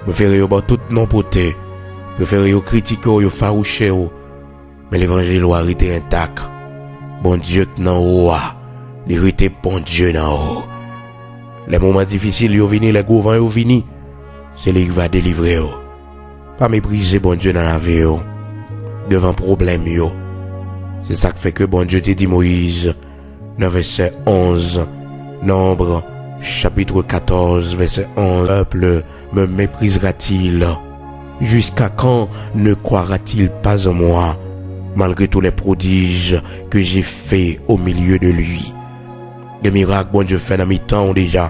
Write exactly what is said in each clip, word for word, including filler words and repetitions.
Prefere yo ba w tout non pote. Prefere yo kritike w, yo fawouche w. Men levanjil ou a rete entak. Bondye k nan ou a, li rete Bondye nan ou. Lè moman difisil yo vini, lè gwo van yo vini, se li ki va delivre w. Pa meprize Bondye nan lavi w, devan pwoblèm yo. Se sa k fè ke Bondye te di Moyiz, nan vèsè onz, Nonb, chapit katòz, vèsè onz, Peuple me méprisera-t-il? Jusqu'à quand ne croira-t-il pas en moi, malgré tous les prodiges que j'ai faits au milieu de lui? Gen mirak Bondye fè nan mitan w deja.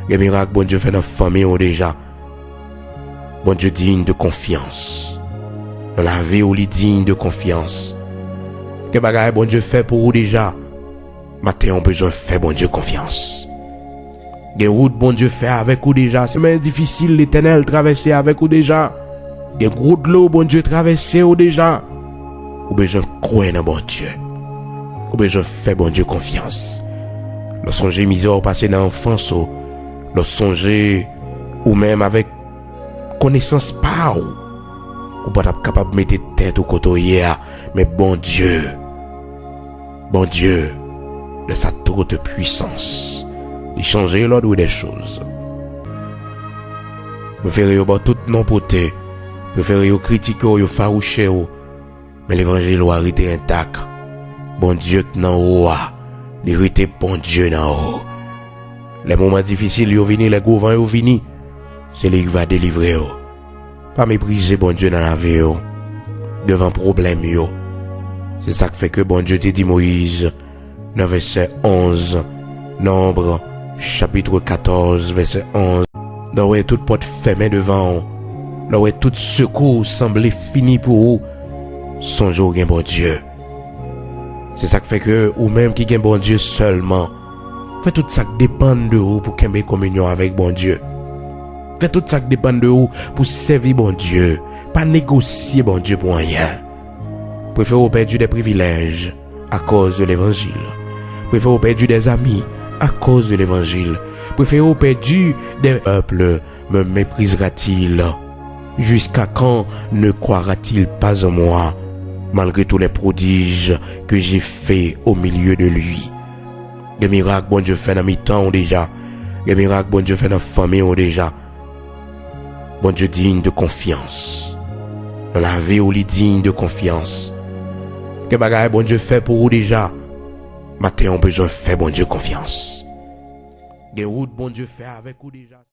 Gen mirak Bondye fè nan fanmi w deja. Bondye diy de konfyans. Nan lavi w, li diy de konfyans. Gen bagay Bondye fè pou ou deja. Maten an, ou bezwen fè Bondye konfyans. Gen wout Bondye fè avèk ou deja. Chemen difisil Letènèl travèse avèk ou deja. Gen gwo dlo Bondye travèse w deja. Ou bezwen kwè nan Bondye. Ou bezwen fè Bondye konfyans. Lè w sonje mizè w pase nan anfans ou, lè w sonje ou menm avèk konesans pa w, ou pa t ap kapab mete tèt ou kote w ye a, men Bondye, Bondye, de sa toute puissance, li chanje l'ordre des choses. Prefere yo ba w tout non pote, prefere yo kritike w, yo fawouche w, men levanjil ou a rete entak. Bondye k nan ou a, li rete Bondye nan ou. Lè moman difisil yo vini, lè gwo van yo vini, se li ki va delivre w. Pa meprize Bondye nan lavi w, devan pwoblèm yo. Se sa k fè ke Bondye te di Moyiz, nan vèsè onz, Nonb, chapit katòz, vèsè onz, lè w wè tout pòt fèmen devan w, lè w wè tout sekou sanble fini pou ou, sonje w gen Bondye. Se sa k fè ke ou menm ki gen Bondye sèlman, fè tout sa k depann de ou pou kenbe kominyon avèk Bondye. Fè tout sa k depann de ou pou sèvi Bondye. Pa negosye Bondye pou anyen. Prefere w pèdi de privilèj akoz de levanjil. Prefere w pèdi de zanmi akoz de levanjil. Prefere w pèdi de Peuple me méprisera-t-il? Jusqu'à quand ne croira-t-il pas en moi, malgré tous les prodiges que j'ai faits au milieu de lui? Gen mirak Bondye fè nan mitan w deja. Gen mirak Bondye fè nan fanmi w deja. Bondye diy de konfyans. Nan lavi w, li diy de konfyans. Gen bagay Bondye fè pou ou deja. Maten an, ou bezwen fè Bondye konfyans. Gen wout Bondye fè avèk ou deja.